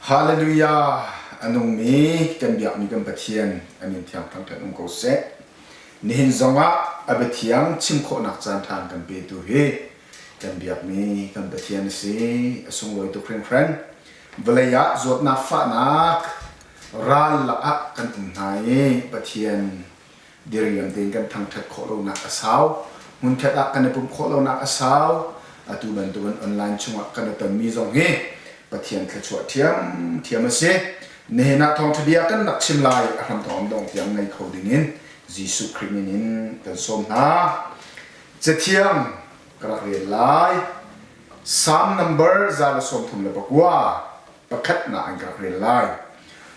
Hallelujah! A nungmi kan biakmi kan Pathian a min thiang thangṭhat um ko seh. Nihin zongah a biathiang chim khawhnak caan ṭha kan petu hi kan biakmi kan Pathian a si. A sunglawi tuk hringhran. Vawlei ah zawtnak fahnak ral lakah kan um hna i Pathian diriam tein kan thangṭhat khawh lonak a sau. Hmunkhat ah kan i pumh khawh lonak a sau. Atu bantukin online chungah kan i tonmi zong hi Pathian thluachuah ṭhiamṭhiam a si. Nihin ah thawngṭha bia kan rak chim lai a hramthawk dong tiang ngei kho dingin Jesuh Khrih min in kan sawm hna. Cathiang ka rak rel lai. Psalm number 139 pakhatnak in ka rak rel lai.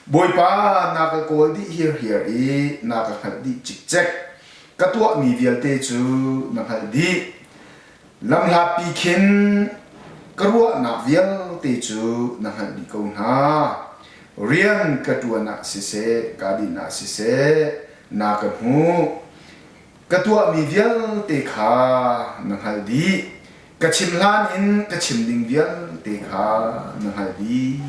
Bawipa, na ka kawl dih hirhiar i na ka hngalh dih cikcek. Ka tuahmi vialte cu na hngalh dih. Lamhlatpi khin ka ruahnak vialte cu na hngalh dih ko hna. Rian ka ṭuan ah siseh, kaa dinh ah siseh, na ka hmuh. Ka tuahmi vialte kha na hngalh dih. Ka chim hlan in ka chim ding vialte kha na hngalh dih.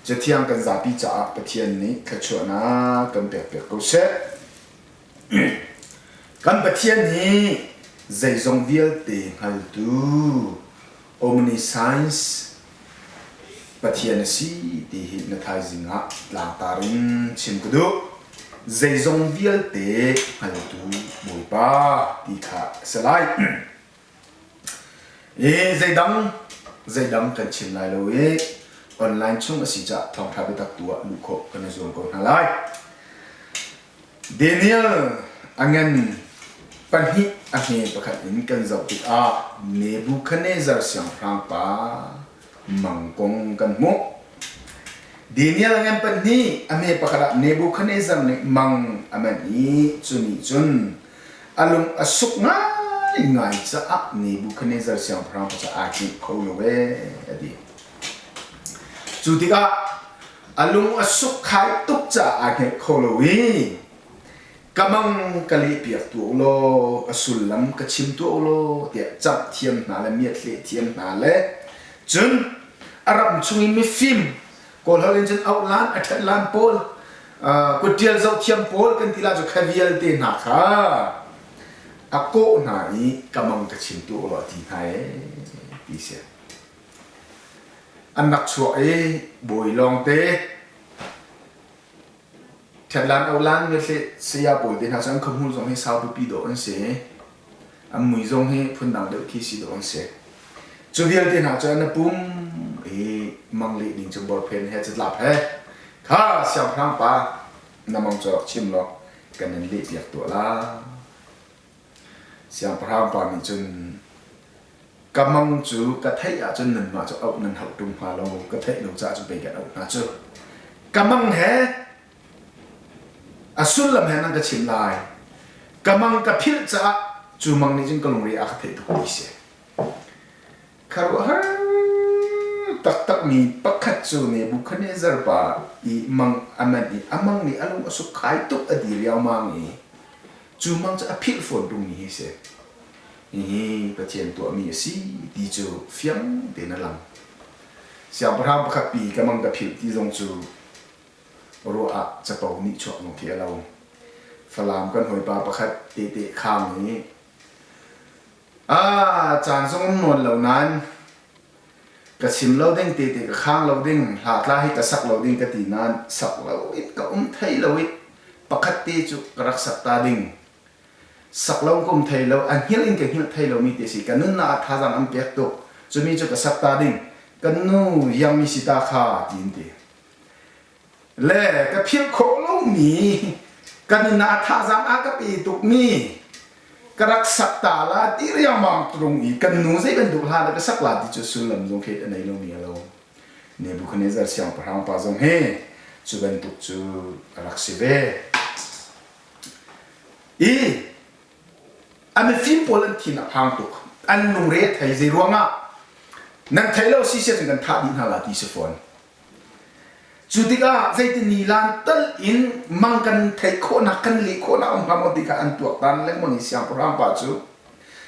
Cathiang kan zapi caah Pathian nih thluachuahnak kan pekpiak ko seh. Kan Pathian hi zeizong vialte hngaltu omniscience Pathian a si ti hi na thaizing ah tlangtar in chim ka duh. Zeizong vialte hngaltu Bawipa ti kha a si lai. I zeidang zeidang kan chim lai lo i online chung a si caah thawngṭha biatak tu ah luh khawh kan i zuam ko hna lai. Daniel a ngan pahnih a hme pakhat in kan zoh tikah Nebuchadnezzar siangpahrang pa mang kong kan hmuh. Daniel a ngan pahnih a hme pakhat ah Nebuchadnezzar nih mang a manh i cu nih cun a lung a suk ngaingai caah Nebuchadnezzar siangpahrang pa cu aa hngilh kho lo ee a ti. Cu tikah a lung a suk khai tuk caah aa hngelh kho lo i ka mang ka lehpiak tuah u law a sullam ka chim tuah u law tiah camh thiam hna le miat-hleh thiam hna le cun a ram chung i mifim Kawlholh in cun auhlan a ṭhatlan pawl kutṭial zoh thiam pawl kan ti la cu kha vialte hna kha a kawh hna i ka mang ka chim tuah u law a ti hna ee ti si. An rak chuak i bawi lawngte ṭhetlan olan miathleh saya pawl te hna cu an khuahmul zong hi sau pipi dawh an si. An mui zong hi phundang deuh khi si dawh an si. Cu vialte hna cu an i pum i mang leh ding cu borphen he catlap he kha siangpahrang pa na mang cu rak chim law kan in lehpiak tuah la. Siangpahrang pa nih cun Ka mang cu ka theih ahcun nanmah cu auh nan hauh ṭung hnga lo, ka theih lo caah cu pei kan auh hna cu. Ka mang he a sullam he nan ka chimh lai. Ka mang ka philh caah cu mang nih cun ka lungre a ka theih tuk ti si. Khuaruahhar taktakmi pakhat cu Nebuchadnezzar pa i mang a manh i a mang nih a lung a sukkhai tuk a di riangmang i cu mang cu a philh fawn ṭungmi hi si. Hihi Pathian tuahmi a si ti cu fiang tein a lang. Siangpahrang pakhat pi ka mang ka philh ti zong cu ruah ah capo nih chuak zong khi a lo. Falam kan hawipa pakhat tete khang i ah caan zong um nawn lo nain ka chim lo ding tete ka khang lo ding hla tla hi ka sak lo ding ka ti nain sak lo in ka um thei lo i pakhat te cu ka rak sak ta ding Sak lo ka um thei lo, a hngilh in ka hngilh thei lomi ti a si. Ka nunnak ah thazaang an pek tuk. Cumi cu ka sak ta ding. Kan nu iangmi si ta kha tiin ti. Le ka philh khawh lomi ka nunnak ah thazaang a ka pe tukmi ka rak sak ta la ti riangmang tung i kan nu zei bantuk hla dah ka sak la ti cu sullam zong khi a nei lomi a lo. Nebuchadnezzar siangpahrang pa zong hi cu bantuk cu a rak si ve. I a mifim pawl an thin a phang tuk. An lungre a thei. Zei ruangah? Nan thei lo si siah cun kan thah dih hna la ti si fawn. Cu tikah zeitin ni lan tal in mang kan theih khawhnak kan leh khawhnak um hnga maw ti kha an tuaktan lengmang i siangpahrang pa cu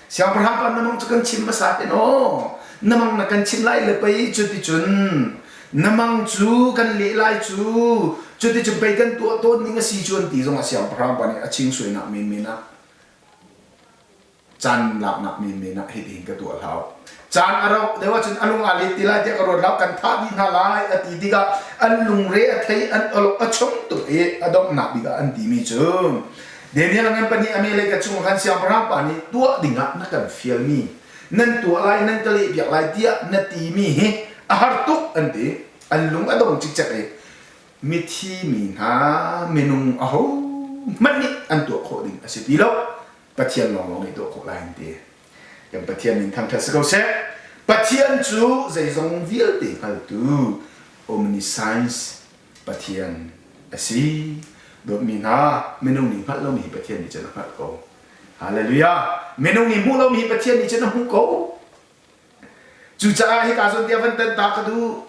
siangpahrang pa na mang cu kan chim hmasa hen aw na mang na kan chim lai le pei cuticun. Na mang cu kan leh lai cu, cuticun pei kan tuah tawn ning a si cu an ti zongah siangpahrang pa nih a chingsuainak menmen ah caan laknak menmen ah hitihin ka tuah hlau. Caan a rauh deuh ahcun a lung aa let ti lai tiah ka ruat lo, kan thah dih hna lai a ti tikah an lungre a thei, an awlok a chong tuk i a donghnak bik ah an timi cu Daniel ngan pahnih a melei ka chung khan siangpahrang pa nih tuah dingah na kan fialmi nan tuah lai nan ka lehpiak lai tiah na timi hi a har tuk an ti. An lung a dong cikcek i mithi mi hna minung aho hmanh nih an tuah khawh ding a si ti lo. Pathian lawnglawng nih tuah khawh lai an ti. Kan Pathian min thangṭhat si ko seh. Pathian cu zeizong vialte hngaltu omniscience Pathian a si. Dawtmi hna, minung nih hngalh lomi hi Pathian nih cun a hngalh ko. Hallelujah! Minung nih hmuh lomi hi Pathian nih cun a hmuh ko. Cucaah hika zawn tiah van tan ta ka duh.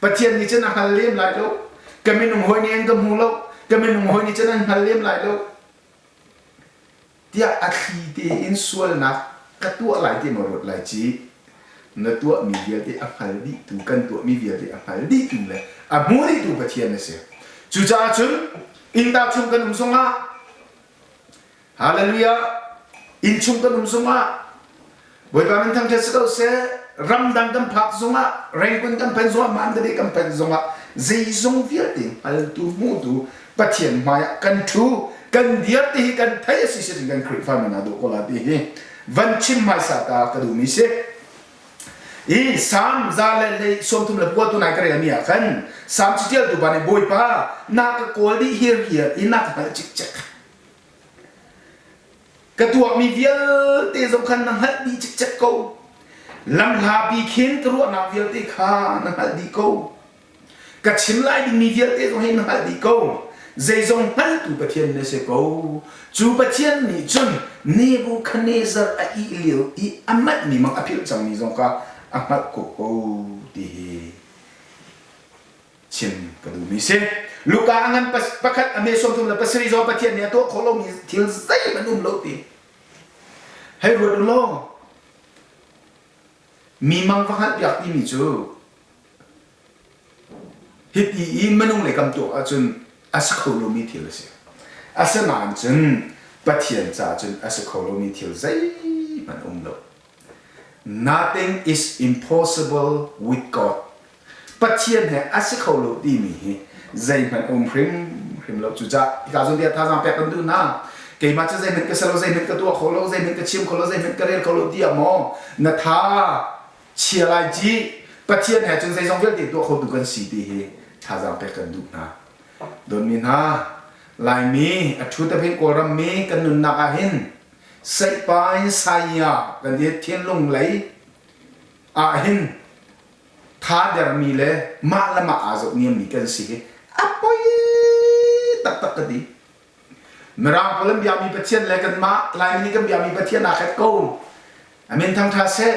Pathian nih cun a hngal lem lai lo. Ka minung hawi nih an ka hmu lo. Ka minung hawi nih cun an hngal lem lai lo. Tiah a thli tein sualnak ka tuah lai ti maw ruat lai ci na tuahmi vialte a hngal dihtu kan tuahmi vialte a hngal dihtu le a hmu dihtu Pathian na si. Cucaah cun innta chung kan um zongah Hallelujah inn chung kan um zongah Bawipa min thangṭhat si ko seh. Ramdang kan phak zongah, Rangoon kan phanh zongah, Mandalay kan phanh zongah zeizong vialte hngaltu, hmutu Pathian hmaiah kan ṭhu, kan dir ti hi kan theih a si si kan Khrihfa mi hna duh ko la ti hi van chim hmaisa ta ka duhmi si. I Salm za le hlei 33 le pua tu nai ka relmi ah khan Salm catialtu pa nih Bawipa na ka kawl dih hirhiar i na ka hngalh cikcek. Ka tuahmi vialte zong khan na hngalh dih cikcek ko. Lamhlapi khin ka ruahnak vialte kha na hngalh dih ko. Ka chim lai dingmi vialte zong hi na hngalh dih ko. Zeizong hngaltu Pathian na si ko. Cu Pathian nih cun Nebuchadnezzar a ih lio i a manhmi mang a philh cangmi zong kha a hngalh khawh ko ti hi chim ka duhmi si. Luka a ngan pakhat a me 37 zong Pathian nih a tuah khawh lomi thil zeihmanh um lo ti. Hei ruat u law mi mang va hngalh piak timi cu hiti i minung lei kam tuak ahcun a si kho lomi thil a si. Asinain cun Pathian caah cun a si kho lomi thil zeihmanh um lo. Nothing is impossible with God. Pathian he a si kho lo timi hi zeihmanh um hrimhrim lo. Cucaah hika zawn tiah thazaang pek kan duh hna. Keimah cu zeihmanh ka si lo, zeihmanh ka tuah kho lo, zeihmanh ka chim kho lo, zeihmanh ka rel kho lo tiah maw na tha chia lai ci. Pathian he cun zeizong vialte tuah khotu kan si ti hi thazaang pek kan duh hna. Dawtmi hna, Laimi a ṭhu te Kawlram mi kan nunnak ah hin seihpa in saya kan i thinlung lei ah hin tha dermi le mah le mah aa zoh niammi kan si hi a poi taktak ka ti. Mirang pawl an biakmi Pathian le kanmah Laimi nih kan biakmi Pathian aa khat ko. Amin thangṭha seh.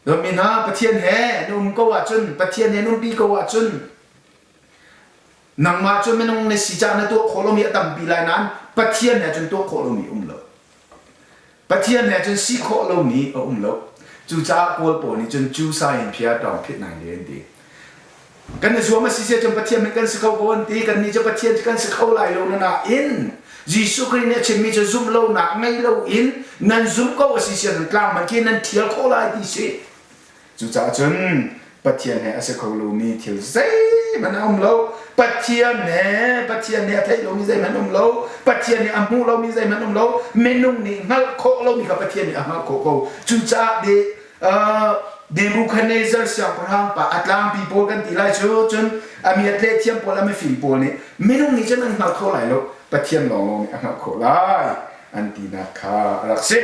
Dawtmi hna Pathian he na um ko ahcun Pathian he na umpi ko ahcun nangmah cu minung na si caah na tuah khawh lomi a tampi lai nain Pathian he cun tuah khawh lomi um lo. Pathian he cun si khawh lomi a um lo. Cucaah Kawl pawl nih cun cu sa in phia tawng phit nai le an ti. Kan i zuam a si sia cun Pathian min kan si kho ko an ti. Kannih cu Pathian cu kan si kho lai lo na nain Jesuh Khrih nih a chimmi cu zumh lonak ngei loin nan zumh ko a si sia cun tlang man khi nan thial khawh lai ti si. Cucaah cun Pathian he a si kho lomi thil zeihmanh a um lo. Pathian he Pathian nih a theih lomi zeihmanh um lo. Pathian nih a hmuh lomi zeihmanh um lo. Minung nih hngalh khawh lomi kha Pathian nih a hngalh khawh ko. Cucaah de Nebuchadnezzar siangpahrang pa a tlangpi pawl kan ti lai cu cun a miat le thiam pawl a mifim pawl nih minung nih cun an hngal kho lai lo. Pathian lawnglawng nih a hngalh khawh lai an tinak kha a rak si.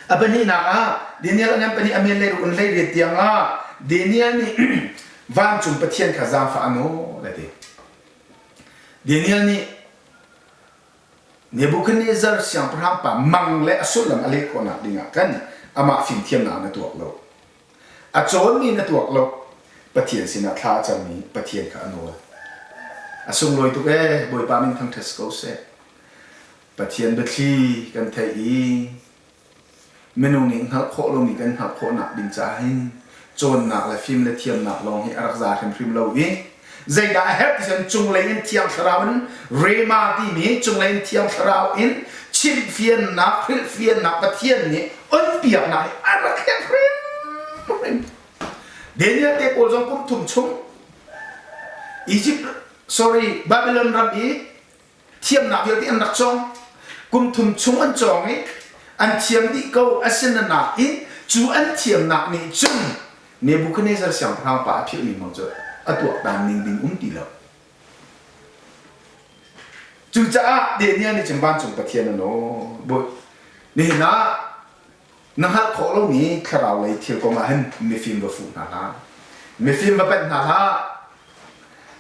A pahnihnak ah Daniel a ngan pahnih a men le ruk in 18 tiang ah Daniel nih vancung Pathian kha zaangfah a nawl a ti. Daniel nih Nebuchadnezzar siangpahrang pa mang le a sullam a leh khawhnak dingah khan amah fimthiamnak na tuak lo. A cawnmi na tuak lo. Pathian sinah thla a cammi Pathian kha a nawl. A sunglawi tuk ee, Bawipa min thangṭhat si ko seh. Pathian biathli kan theih i minung nih hngalh khawh lomi kan hngalh khawhnak ding caah hin Cawnnak le fim le thiamnak lawng hi a rak za hrimhrim lo i zeidah a herh ti cun cunglei in Thiang Thlarau in rema timi cunglei in Thiang Thlarau in chimhfiannak, hrilhfiannak Pathian nih onpiaknak hi a rak herh hrimhrim. Daniel te pawl zong kum thum chung Egypt sorry Babylon ram i thiamnak vialte an rak cawng. Kum thum chung an cawng i an thiam dih ko asinain cu an thiamnak nih cun Nebuchadnezzar siangpahrang pa a philhmi hmang cu a tuaktan ning ding um ti lo. Cucaah Daniel nih cun vancung Pathian a nawl. Bawi, nihin ah Na hngalh khawh lomi thlarau lei thil kong ah hin mifim va fuh hna hlah. Mifim va panh hna hlah.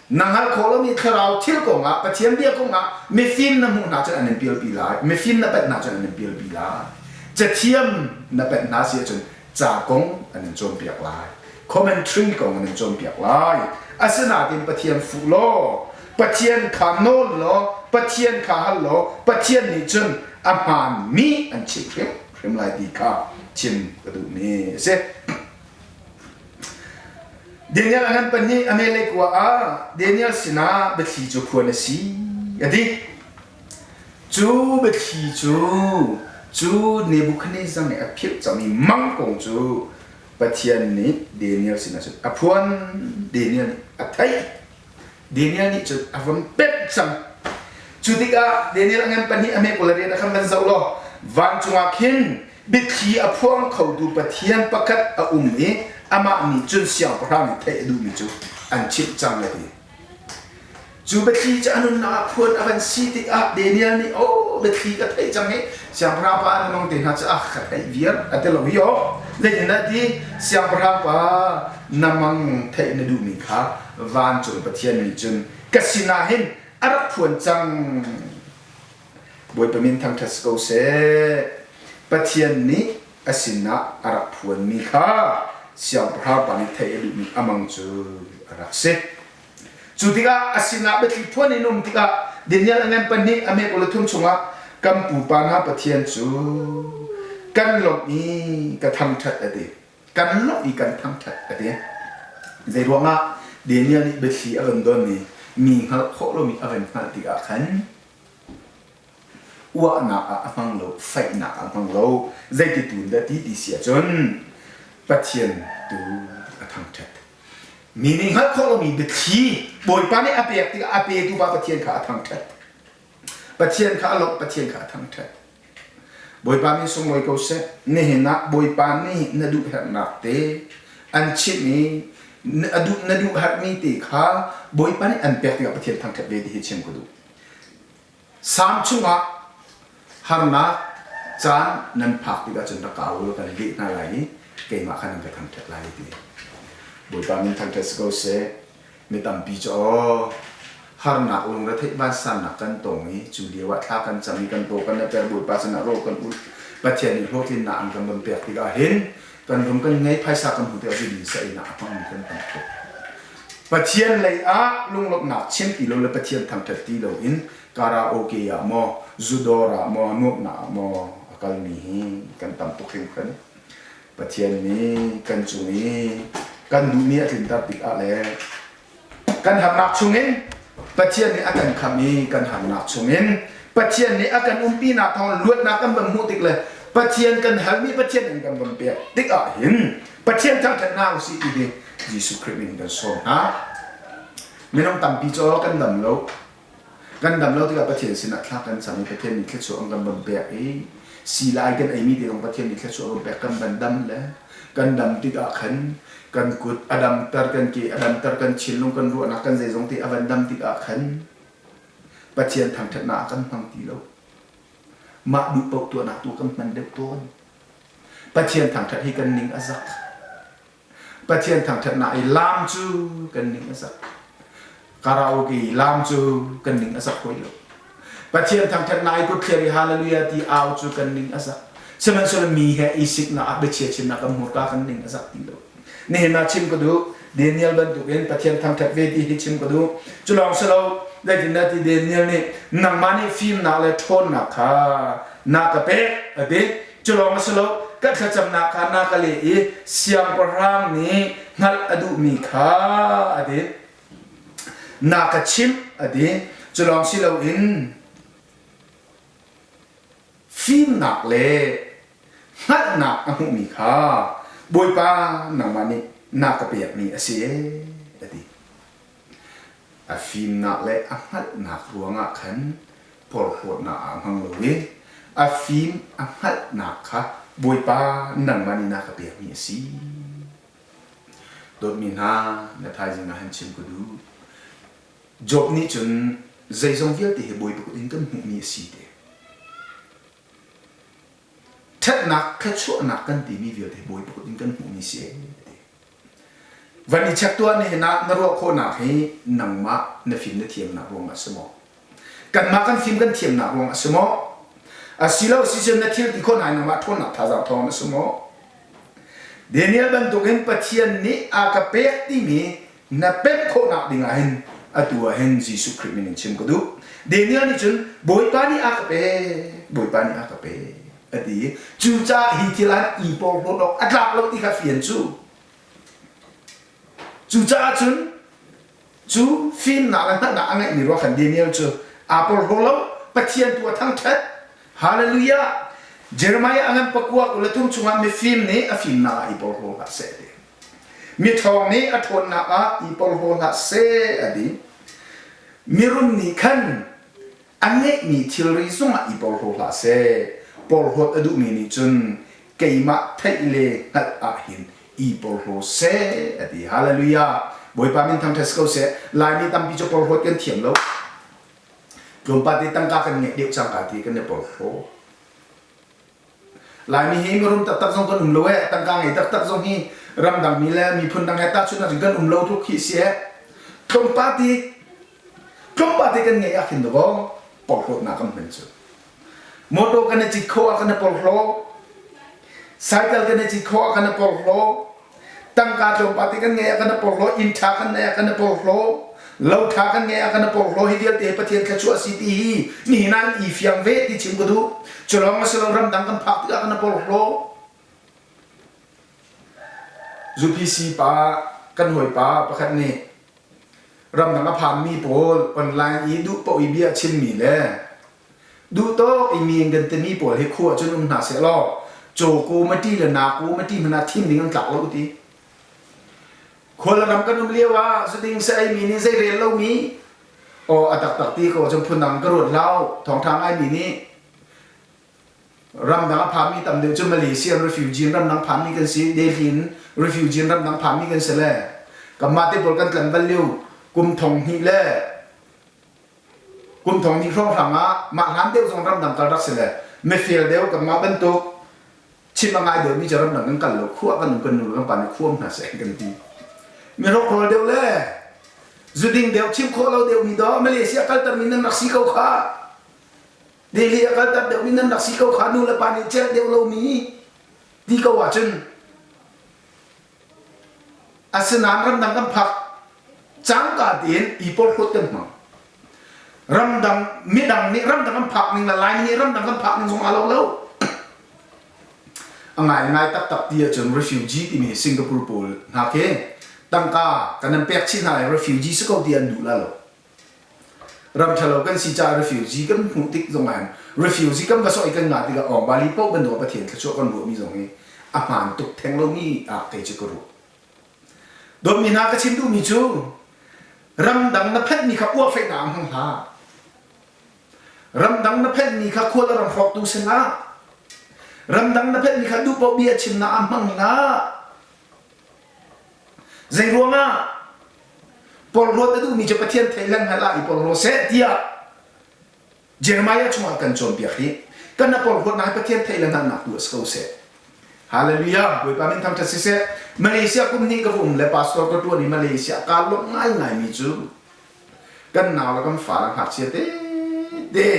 Na hngalh khawh lomi thlarau thil kong ah Pathian bia kong ah mifim na hmuh hna cun an in pialpi lai. Mifim na panh hna cun an in pialpi lai. Cathiam na panh hna si ahcun ca kong an in cawnpiak lai. Commentary kong an in cawnpiak lai. Asinain Pathian fuh law, Pathian kha nawl law, Pathian kha hal law, Pathian nih cun a hmaanmi an chimh hrim hrim lai ti kha chim ka duhmi a si. Daniel a ngan pahnih a melei kua ah Daniel sinah biathli cu phuan a si a ti. Cu biathli cu cu Nebuchadnezzar nih a philh cangmi mang kong cu Pathian nih Daniel sinah cun a phuan. Daniel nih a theih. Daniel nih cun a vun pemh cang. Cu tikah Daniel a ngan pahnih a hme 24 a khan van zoh law vancung ah khin biathli a phuang khotu Pathian pakhat a um i amah nih cun siangpahrang nih theih a duhmi cu an chimh cang a ti. Cu biathli cu a nunnak ah phuan a van si tikah Daniel nih oh biathli ka theih cang i siangpahrang pa an nung te hna cu ah ka theih viar a ti lo hi aw zeitin dah ti siangpahrang pa na mang theih na duhmi kha vancung Pathian nih cun ka sinah hin a rak phuan cang. Bawipa min thangṭhat si ko seh. Pathian nih a sinah a rak phuanmi kha siangpahrang pa nih theih a duhmi a mang cu a rak si. Cu tikah a sinah biathli phuan in um tikah Daniel a ngan pahnih a hme 23 chungah kan pupa hna Pathian cu kan lawmh i ka thangṭhat a ti. Kan lawmh i kan thangṭhat a ti. Zeiruangah Daniel nih biathli a van don i mi hngalh khawh lomi a van hngalh tikah khan uahnak ah a hmang lo, faihnak ah a hmang lo. Zeiti tu in dah ti ti si ahcun Pathian tu a thangṭhat. Mi nih hngalh khawh lomi biathli Bawipa nih a pek tikah a petu pa Pathian kha a thangṭhat. Pathian kha a lawmh, Pathian kha a thangṭhat. Bawipa min sunglawi ko seh. Nihin ah Bawipa nih na duh herhnak te an chimh i na duh na duh herhmi te kha Bawipa nih an pek tikah Pathian thangṭhat ve ti hi chim ka duh. Salm chungah harnak caan nan phak tikah cun rak ka au law kan leh hna lai i keimah kha nan ka thangṭhat lai ti. Bawipa min thangṭhat si ko seh. Mi tampi cu aw harnak lungretheih vansannak kan tong i cu lio ah thla kan cam i kan taw kan aper Bawipa sinah rawl kan ulh Pathian nih hlawhtlinnak an kan von pek tikah hin kan rum kan ngei phaisa kan hmu tikah zudin sa einak a hmangmi kan tam tuk. Pathian lei ah lunglawmhnak chim ti lo le Pathian thangṭhat ti loin karaoke ah maw zudawr ah maw nuamhnak ah maw a kalmi hi kan tam tuk hringhran. Pathian nih kan cung i kan duhmi a tlinter tikah le kan harnak chungin Pathian nih a kan khamh i kan harnak chungin Pathian nih a kan umpinak thawng luatnak kan van hmuh tik le Pathian kan halmi Pathian in kan van pek tikah hin Pathian thangṭhat hna usih ti hi Jesuh Khrih min kan sawm hna. Minung tampi cu kan dam lo. Kan dam lo tikah Pathian sinah thla kan cam i Pathian nih thluachuah an kan van pek i silai kan eimi te zong Pathian nih thluachuah van pek kan van dam le kan dam tikah khan kan kut a damter kan ke a damter kan thinlung kan ruahnak kan zeizong te a van dam tikah khan Pathian thangṭhatnak ah kan hmang ti lo. Mah duh paoh tuahnak tu kan hman deuh tawn. Pathian thangṭhat hi kan ning a zak. Pathian thangṭhatnak i laam cu kan ning a zak. Karaoke i laam cu kan ning a zak hoi lo. Pathian thangṭhatnak i kutthliar i hallelujah ti au cu kan ning a zak. Sihmanhsehlaw mi he i siknak ah biachia chimnak kan hmurka kan ning a zak ti lo. Nihin ah chim ka duh. Daniel bantukin Pathian thangṭhat ve ti hi chim ka duh. Cu lawng si lo, zeitindah ti Daniel nih nangmah nih fimnak le ṭhawnnak kha na ka pek a ti. Cu lawng a si lo. Ka thlacamnak kha na ka leh i siangpahrang nih hngalh a duhmi kha a ti. Na ka chimh a ti. Cu lawng si loin fimnak le hngalhnak a hmuhmi kha Bawipa nangmah nih na ka pekmi a si ee a ti. A fimnak le a hngalhnak ruangah khan porhlawtnak ah a hmang lo i a fim a hngalhnak kha Bawipa nangmah nih na ka pekmi a si. Dawtmi hna, na thaizing ah han chim ka duh. Job nih cun zeizong vialte hi Bawipa kut in kan hmuhmi a si te. Ṭhatnak thluachuahnak kan timi vialte Bawipa kut in kan hmuhmi si ee ti. Van i check tuah nihin ah na ruah khawhnak hi nangmah na fim na thiamnak ruangah a si maw? Kanmah kan fim kan thiamnak ruangah a si maw? Asilo siseh na thil ti khawh hna nangmah ṭhawnnak thazaang thawng a si maw? Daniel bantukin Pathian nih a ka pek timi na pemh khawhnak ding ah hin atu ah hin Jesuh Khrih min in chim ka duh. Daniel nih cun Bawipa nih a ka pek, Bawipa nih a ka pek a ti. Cucaah hi thil ah i porhlawt awk a tlak lo ti kha fian cu. Cucaah cun cu fimnak le hngalhnak a ngeihmi ruang khan Daniel cu aa porhlaw lo, Pathian tu a thangṭhat. Hallelujah! Jeremiah a ngan pakua 23 chungah mifim nih a fimnak ah i porhlaw hlah seh ti. Miṭhawng nih a ṭhawnnak ah i porhlaw hlah seh a ti. Mirum nih khan a ngeihmi thilri zongah i porhlaw hlah seh. Porhlawt a duhmi nih cun keimah theih le hngalh ah hin i porhlaw seh a ti. Hallelujah! Bawipa min thangṭhat si ko seh. Laimi tampi cu porhlawt kan thiam lo. Tlawmpal te tangka kan ngeih deuh cangka ti kan i porhlaw. Laimi hi mirum taktak zong kan um lo eh tangka ngei taktak zong hi ramdang mi le miphun dang he tahchunh ahcun kan um lo tluk khi si eh tlawmpal ti tlawmpal te kan ngeih ah khin dawkaw porhlawtnak kan hman cu motor kan i cit kho ah kan i porhlaw cycle kan i cit kho ah kan i porhlaw Tangka tlawmpal te kan ngeih ah kan i porhlaw, inn ṭha kan neih ah kan i porhlaw, lo ṭha kan ngeih ah kan i porhlaw. Hi vialte hi Pathian thluachuah a si ti hi nihin ah i fiang ve ti chim ka duh. Cu lawng a si lo ramdang kan phak tikah kan i porhlaw. UPC pa kan hawipa pakhat nih ramdang a phanmi pawl online i duh paoh i bia a chimmi le Duhtawk i mi in kan timi pawl hi khua cun um hna seh law cawku mati le naku mati hmanh ah thim ding an tlak lo ti. Khual ram kan um lio ah zuding sa ei mi nih zei rel lomi aw a taktak ti ko cun phundang ka ruat hlau thawngtha ngaimi nih ramdang a phanmi tam deuh cu Malaysia refugee ramdang phanmi kan si Delhi in refugee ramdang phanmi kan si le kanmah te pawl kan tlan bal lio kum thong hnih le Kum thong hnih hrawnghrang ah mah hlan deuh zong ramdang kal rak si le mifel deuh kanmah bantuk chim a ngai deuhmi cu ramdang kan kal lo khua kan um kan nu le kan pa nih khuam hna seh kan ti. Mi hrokhrawl deuh le zuding deuh chim khawh lo deuhmi dawh Malaysia kaltermi nan rak si ko kha. Delhi a kalter deuhmi nan rak si ko kha nu le pa nih celh deuh lomi ti ko ahcun Asinain ramdang kan phak cangka tein i porhlawt kan hmang. Ramdang midang nih ramdang kan phak ning le Laimi nih ramdang kan phak ning zong aa lo lo. A ngaingai taktak ti ahcun refugee timi Singapore pawl hna khi tangka kan nan pek chih hna i refugee si ko ti an duh la lo. Ram ṭhalo kan si caah refugee kan hmuh tik zong ah refugee kan va sawh i kan ngah tikah awng bali paoh bantuk Pathian thluachuah kan ruahmi zong hi a hmaan tuk theng lomi ah kei cu ka ruah. Dawtmi hna ka chim duhmi cu ramdang na phanhmi kha uahfeihnak ah hmang hlah. Ramdang na phanhmi kha khual a ram hrawktu sinah ramdang na phanhmi kha duh paoh bia chimnak ah hmang hlah. Zeiruangah porhlawt a duhmi cu Pathian theih le hngalh ah i porhlaw seh tiah Jeremiah chungah kan cawnpiak hi kan na porhlawtnak hi Pathian theih le hngalhnak tu a si ko seh. Hallelujah! Bawipa min thangṭhat siseh. Malaysia kum hnih ka va um le pastor ka ṭuan i Malaysia kaa lawmh ngaingaimi cu kan nau le kan fa le ngakchia tete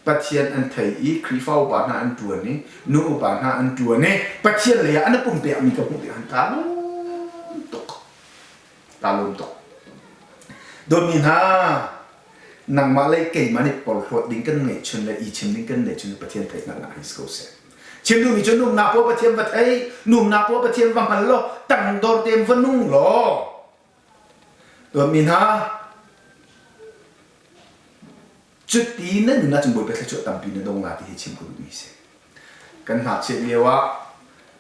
Pathian an thei i Khrihfa upa hna an ṭuan i nu upa hna an ṭuan i Pathian lei ah an i pumpekmi ka hmuh tikah kaa lawm tuk. Kaa lawm tuk. Dawtmi hna, nangmah le keimah nih porhlawt ding kan ngeihchun le i chim ding kan ngeihchun Pathian theihhngalhnak hi si ko seh. Chim duhmi cu numnak paoh Pathian va thei, numnak paoh Pathian va hngal law, tangdor tein va nung law. Dawtmi hna, cuti na nun ahcun Bawipa thluachuah tampi na dong la ti hi chim ka duhmi si. Kan ngakchiat lio ah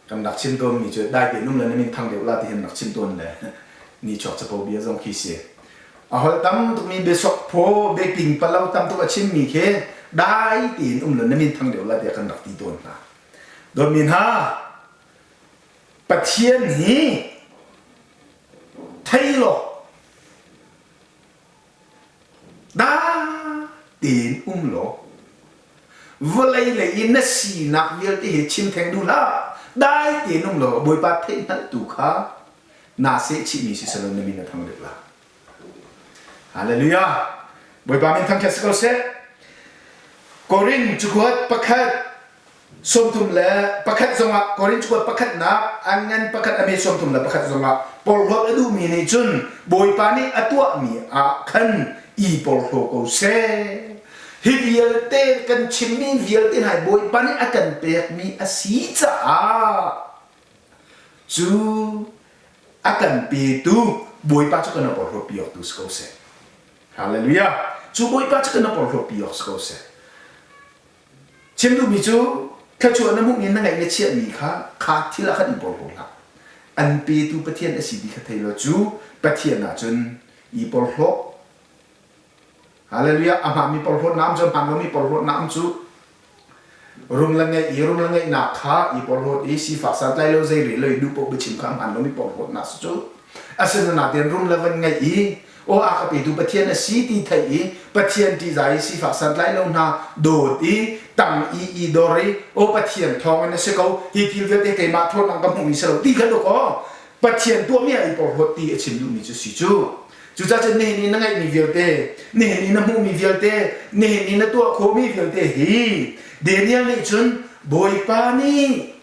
kan rak chim tawnmi cu dai tein um le na min thang deuh la ti hin rak chim tawn le ni chuak capo bia zong khi si. A holh tam tukmi biasok phaw biaking palo tam tuk a chimmi khi dai tein um le na min thang deuh la tiah kan rak ti tawn hna. Dawtmi hna, Pathian hi thei law Dah tein um law vawlei lei i na sinak vialte hi chim theng duh hlah. Dai tein um law Bawipa theihhngalhtu kha naa sehchihmi si selaw na min a thang deuh la. Hallelujah! Bawipa min thangṭhat si ko seh. Korin cakuat pakhat 31 zongah Korin cakuat pakhatnak an ngan pakhat a me 31 zongah porhlawt a duhmi nih cun Bawipa nih a tuahmi ah khan i porhlaw ko seh. Hi vialte kan chimmi vialte hna hi Bawipa nih a kan pekmi a si caah cu a kan petu Bawipa cu kan porhlawtpi awk tu si ko seh. Hallelujah! Cu Bawipa cu kan porhlawtpi awk si ko seh. Chim duhmi cu thluachuah na hmuhmi na ngeih na chiahmi kha kha thil ah khan i porhlaw hlah. An petu Pathian a si ti kha thei law cu Pathian ah cun i porhlaw. Hallelujah! A hmaanmi porhlawtnak um cu a hmaan lomi porhlawtnak um cu rum le ngeih i rum le ngeihnak kha i porhlawt i sifak santlai lo zei rel lo i duh paoh biachim kha a hmaan lomi porhlawtnak si cu. Asinain rum le van ngeih i aw a ka petu Pathian a si ti theih i Pathian ṭihzah i sifak santlai lo hna dawt i tang i i dor i aw Pathian thawng in a si ko hi thil vialte keimah ṭhawnnak ka hmuhmi si lo ti kha duk aw Pathian tuahmi ah i porhlawt ti a chim duhmi cu si cu. Cucaah cun nihin i na ngeihmi vialte, nihin i na hmuhmi vialte, nihin i na tuah khawhmi vialte hi Daniel nih cun Bawipa nih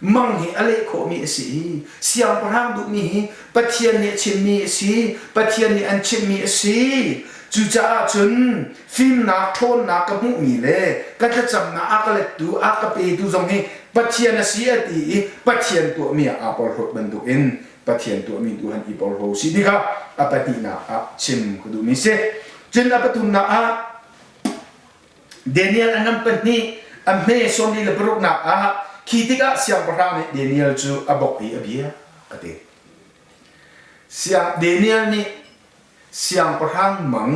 Mang hi a leh khawhmi a si i siangpahrang duhmi hi Pathian nih a chimmi a si, Pathian nih an chimhmi a si. Cucaah cun fimnak ṭhawnnak ka hmuhmi le ka thlacamnak a ka lettu, a ka petu zong hi Pathian a si a ti i Pathian tuahmi ah aa porhlawt bantukin Pathian tuahmi tu han i porhlaw si ti kha a pahnihnak ah chim ka duhmi si. Cun a pathumnak ah Daniel a ngan pahnih a hme sawmli le paruknak ah khi tikah siangpahrang nih Daniel cu a bok i a bia a ti. Siang Daniel nih siangpahrang mang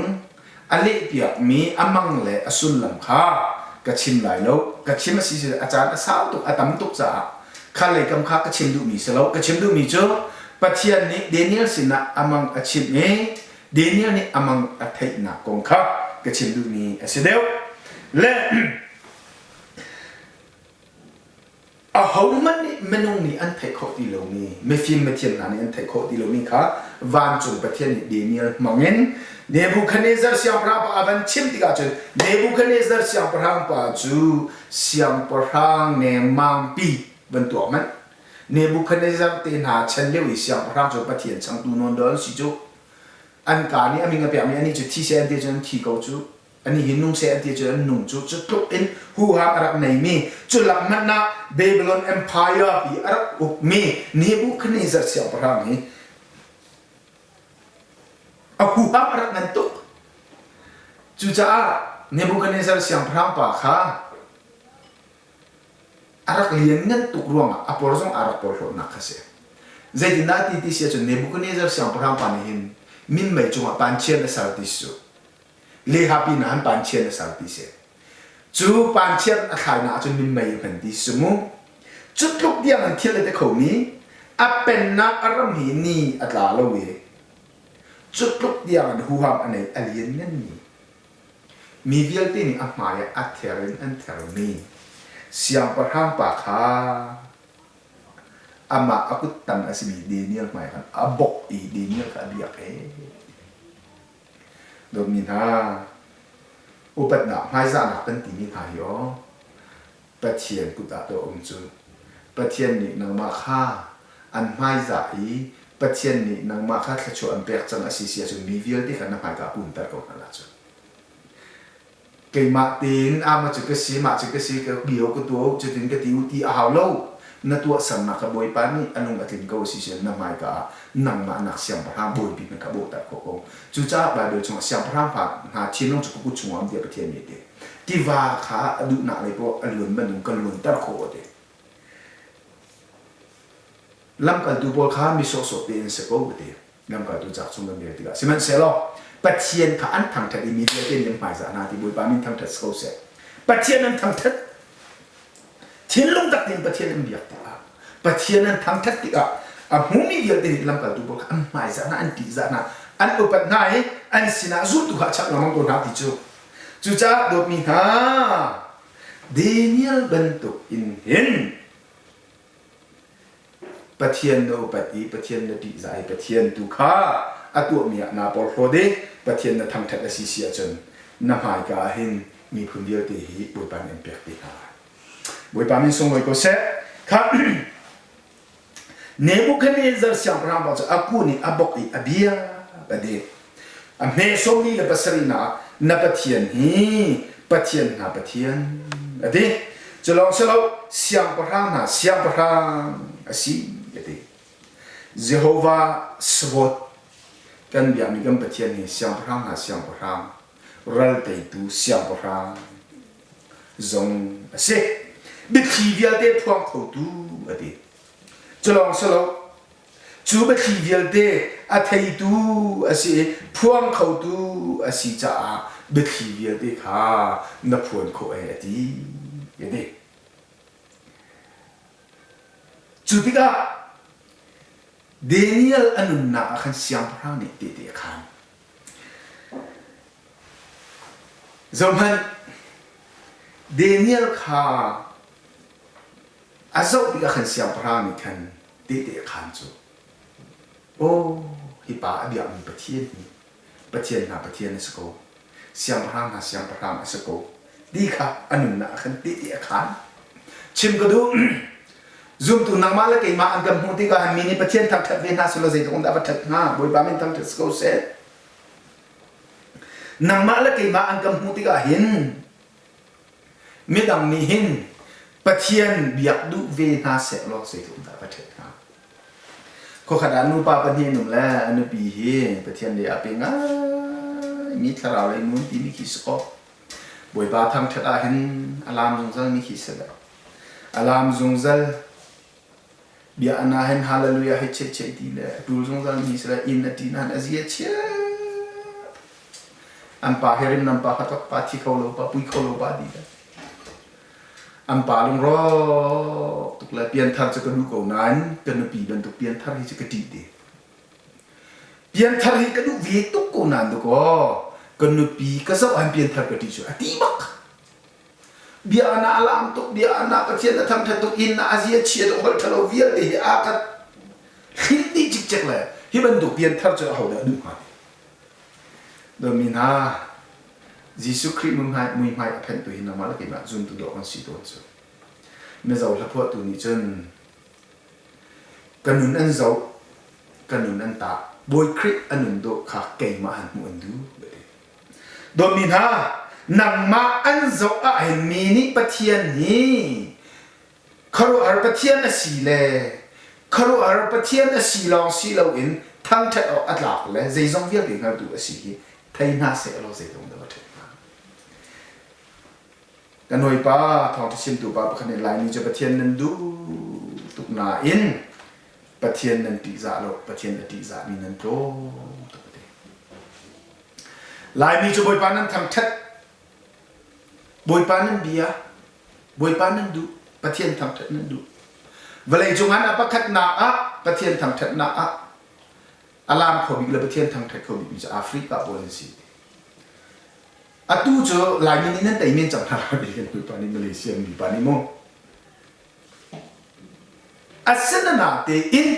a lehpiakmi a mang le a sullam kha ka chim lai lo. Ka chim a si si a caan a sau tuk a tam tuk caah kha lei kam kha ka chim duhmi si lo. Ka chim duhmi cu Pathian nih Daniel sinah a mang a chimh i Daniel nih a mang a theihnak kong kha ka chim duhmi a si deuh. Le ahohmanh nih minung nih an theih khawh ti lomi, mifim mithiam hna nih an theih khawh ti lomi kha vancung Pathian nih Daniel hmangin Nebuchadnezzar siangpahrang pa a van chim tikah cun Nebuchadnezzar siangpahrang pa cu siangpahrang nengmangpi van tuak manh. Nebuchadnezzar te hna chan lio i siangpahrang cu Pathian changtu nawn dawh an si cu. An kaa nih a min a pekmi anih cu thi seh an ti cun an thi ko cu. Anih hi nung seh an ti cun an nung cu. Cu tluk in huham a rak neimi, cu lak hmanh ah Babylon Empire pi a rak ukmi Nebuchadnezzar siangpahrang hi a huham a rak ngan tuk. Cucaah Nebuchadnezzar siangpahrang pa kha a rak lianngan tuk ruangah a por zong aa rak porhlawtnak kha si. Zeitindah ti ti si ahcun Nebuchadnezzar siangpahrang pa nih hin minmei cungah panchian a ser ti si cu. Leha pin ah han panchian a ser ti si. Cu panchian a thlainak ahcun minmei a hman ti si mu. Cu tluk tiang in thil a ti khomi a pennak a ram hi ni a tla lo i cu tluk tiang in huham a nei a liannganmi Mi vialte nih a hmaiah a ther in an thermi siangpahrang pa kha amah a kuttang a simi Daniel hmai khan a bawk i Daniel kha a biak ee. Dawtmi hna, upatnak hmaizahnak kan timi hna hi aw Pathian kut ah tuah um cu. Pathian nih nangmah kha an hmaizah i Pathian nih nangmah kha thluachuah an pek cang a si si ahcun mi vialte kha na hmaika punter ko hna la cu. Keimah tein ah ma cu ka si, mah cu ka si, ka bio ka tuah u, cutin ka ti u ti a hau lo. Na tuahsernak kha Bawipa nih a lung a tlin ko a si cun na hmaika ah nangmah nak siangpahrang bawipi hmanh kha bawhter khawh ko. Cucaah Baibal chungah siangpahrang hna thinlung cu ka kut chungah um tiah Pathian nih a ti. Tiva kha a duhnak lei poah a luan bantuk ka luanter khawh a ti. Lamkaltu pawl kha mi sawhsawh tein si ko a ti. Lamkaltu cauk chung kan rel tikah sihmanhsehlaw Pathian kha an thangṭhat i mi vialte nih an hmaizah hna ti Bawipa min thangṭhat si ko seh. Pathian an thangṭhat thinlung tak tein Pathian an biak tikah Pathian an thangṭhat tikah a hmumi vialte nih lamkaltu pawl kha an hmaizah hna an ṭihzah hna an upat hna i an sinah zultu kha a chap lengmang ko hna ti cu cucaah dawtmi hna Daniel bantuk in hin Pathian na upat i Pathian na ṭihzah i Pathian tu kha a tuahmi ah naa porhlaw i Pathian na thangṭhat a si si ahcun na hmaika ah hin miphun vialte hi Bawipa nih an pek te hna lai. Bawipa min sunglawi ko seh. Kha Nebuchadnezzar siangpahrang pa cu a kun i a bok i a bia a deh. A hme sawmli le pasarih na ah na Pathian hi Pathian hna Pathian a ti. Cu lawng si lo siangpahrang hna siangpahrang a si a ti. Jehovah Sabaoth kan biakmi kan Pathian hi siangpahrang hna siangpahrang ral teitu siangpahrang zong a si. Biathli vialte phuang khotu a ti. Cu lawng si lo Cu biathli vialte a theitu a si i phuang khotu a si caah biathli vialte kha na phuan khawh e a ti. A ti. Cu tikah Daniel a nunnak ah khan siangpahrang nih tehte a khaan. Zohhmanh, Daniel kha A zoh tikah khan siangpahrang nih khan tehte a khaan cu, Aw, hi pa a biakmi Pathian hi Pathian hna Pathian a si ko, siangpahrang hna siangpahrang a si ko, ti kha a nunnak ah khan tehte a khaan. Chim ka duh, zumtu nangmah le keimah an kan hmuh tikah hin mi nih Pathian thangṭhat ve hna selaw zeitluk in dah va ṭhat hnga? Bawipa min thangṭhat si ko seh. Nangmah le keimah an kan hmuh tikah hin Midang nih hin Pathian biak duh ve hna sehlaw zeitluk dah va ṭhat hnga. Khuakhat ah nupa pahnih an um le a nupi hi Pathian lei ah pe ngaimi thlarau lei nun timi khi si kaw Bawipa thangṭhat ah hin a laam zungzal mi khi si le a laam zungzal bia ana hin hallelujah hei cheh cheh ti le a ṭul zungzal mi si le inn a ṭin han a zia chia An pa he rim nan pa kha tok pa thi kho lo pa pui kho lo pa di le. An pa lungrawk tuk le pianthar cu ka duh ko nain ka nupi bantuk pianthar hi cu ka ṭih ti. Pianthar hi ka duh ve tuk ko nain dakaw ka nupi ka zoh han pianthar ka ṭih cu a ti bak. Bia ana a lam tuk bia ana Pathian a thangṭhat tuk inn a zia chia tuk holh ṭhalo vialte hi a ka hlinh dih cikcek le hi bantuk pianthar cu ahodah a duh hnga ti. Dawtmi hna, Jesuh Khrih muihmai a phenhtu hi nangmah le keimah zumtu dawh kan si tawn cu. Mizo hlaphuahtu nih cun ka nun an zoh, ka nun an tah, Bawi Khrih a nun dawh kha keimah han hmuh an duh a ti. Dawtmi hna, nangmah an zoh ahhin mi nih Pathian hi Khuaruahhar Pathian a si le khuaruahhar Pathian a si lawng si loin thangṭhat awk a tlak le zeizong vialte hngaltu a si hi thei hna seh law zeitluk dah va ṭhat hnga. Kan hawipa thawngṭha chimtu pa pakhat nih Laimi cu Pathian nan duh tuk nain Pathian nan ṭihzah lo, Pathian a ṭihzahmi nan tlawm tuk a ti. Laimi cu Bawipa nan thangṭhat, Bawipa nan bia, Bawipa nan duh, Pathian thangṭhat nan duh. Vawleicung ah a pakhatnak ah Pathian thangṭhatnak ah a laam kho bik le Pathian thangṭhat kho bikmi cu Africa pawl an si. Atu cu Laimi nih nan tei men cang hna lai kan mipa nih Malaysia mipa nih mu. Asinain tein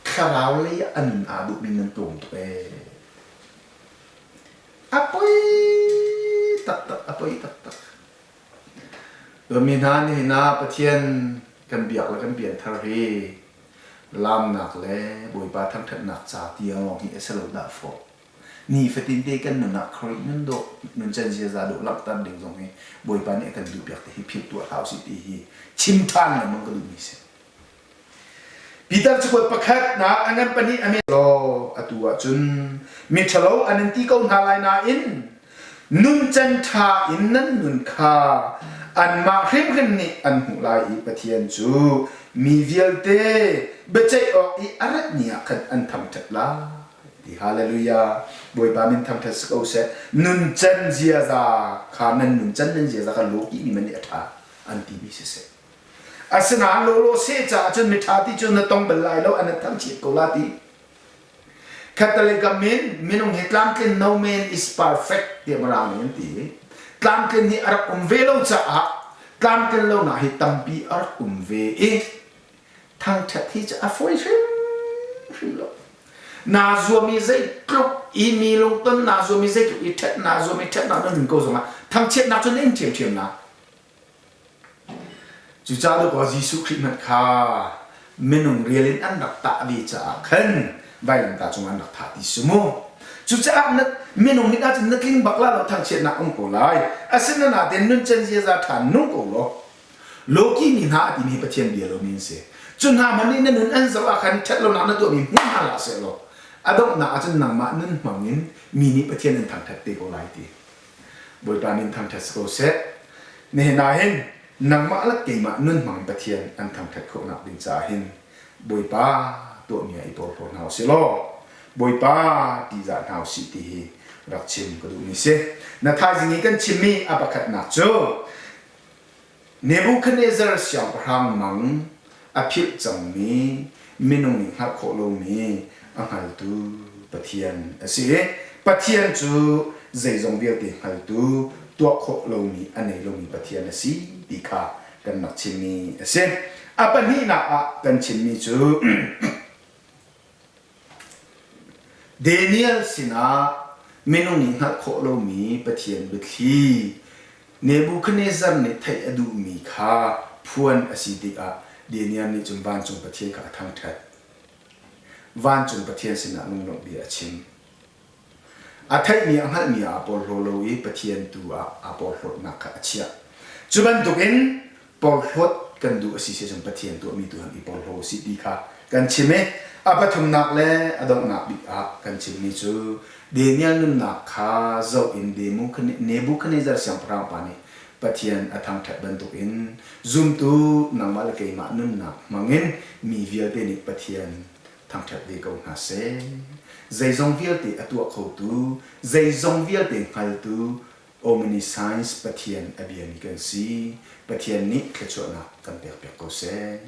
thlarau lei ah a nun aa duhmi nan tlawm tuk ee. A poi taktak, a poi taktak. Mi hna nihin ah Pathian kan biak le kan pianthar hi laamnak le Bawipa thangṭhatnak ca tiang lawng hi a si lo dah fawh. Nifatin te kan nun ah Khrih nun dawh nuncan ziaza dawh langhter ding zong hi Bawipa nih a kan duhpiak ti hi philh tuah hlah usih ti hi chim ṭhan lengmang ka duhmi si. Peter cakuat pakhatnak a ngan pahnih a law atu ahcun miṭhalo an in ti ko hna lai nain nuncan ṭha in nan nun kha anmah hrimhrim nih an hmuh lai i Pathian cu mi vialte biaceih awk i a rat ni ah khan an thangṭhat lai. Ti hallelujah Bawipa min thangṭhat si ko seh. Nuncan ziaza kha nan nuncan nan ziaza kha lawkih mi man nih a ṭha an timi siseh. Asinain lawlaw seh caah cun miṭha ti cu na tong bal lai lo, an in thangchiat ko la ti. Khattelei kam in minung hi tlamtlin no man is perfect tiah Mirang nih an ti. Tlamtlin hi a rak um ve lo caah tlamtlin lonak hi tampi a rak um ve i thangṭhat hi cu a fawi hrimhrim lo. Naa zuam i zeitluk i mi lungton naa zuam i zeitluk i ṭhat naa zuam i ṭhatnak na nun ko zongah thangchiatnak cu na in ṭhiamṭhiam na. Cucaah dawkaw Jesuh Khrih hmanh kha minung rial in an rak tah ve caah khan vailamtah cungah an rak thah ti si mu. Cucaah na minung mit ahcun na tling bak la lo thangchiatnak um ko lai. Asinain nuncan ziaza ṭha nung ko law Loki mi hna a timi hi Pathian bia lomi an si. Cu hna hmanh nih na nun an zoh ah khan ṭhat lonak na tuahmi hmu hna hlah sehlaw a donghnak ahcun nangmah nun hmang in mi nih Pathian an thangṭhat te ko lai ti. Bawipa min thangṭhat si ko seh. Nihin ah hin nangmah le keimah nun hmang Pathian an thangṭhat khawhnak ding caah hin Bawipa tuahmi ah i porhlaw hna usih law Bawipa ṭihzah hna usih ti hi rak chim ka duhmi si. Na thaizing i kan chimmi a pakhatnak cu Nebuchadnezzar siangpahrang mang a philh cangmi minung nih hngalh khawh lomi a hngaltu Pathian a si i Pathian cu zeizong vialte hngaltu tuah khawh lomi a nei lomi Pathian a si ti kha kan rak chimmi a si. A pahnihnak ah kan chimmi cu Daniel sinah minung nih hngalh khawh lomi Pathian biathli Nebuchadnezzar nih theih a duhmi kha phuan a si tikah Daniel nih cun vancung Pathian kha a thangṭhat. Vancung Pathian sinah lunglawmh bia a chim. A theihmi a hngalhmi ah aa porhlaw lo i Pathian tu ah aa porhlawtnak kha a chiah. Cu bantukin porhlawt kan duh a si si cun Pathian tuahmi tu han i porhlaw usih ti kha kan chim i a pathumnak le a donghnak bik ah kan chimmi cu Daniel nunnak kha zoh in Nebuchadnezzar siangpahrang pa nih Pathian a thangṭhat bantukin zumtu nangmah le keimah nunnak hmangin mi vialte nih Pathian thangṭhat ve ko hna seh. Zeizong vialte a tuah khotu, zeizong vialte hngaltu Omniscience Pathian a biami kan si. Pathian nih thluachuahnak kan pekpiak ko seh.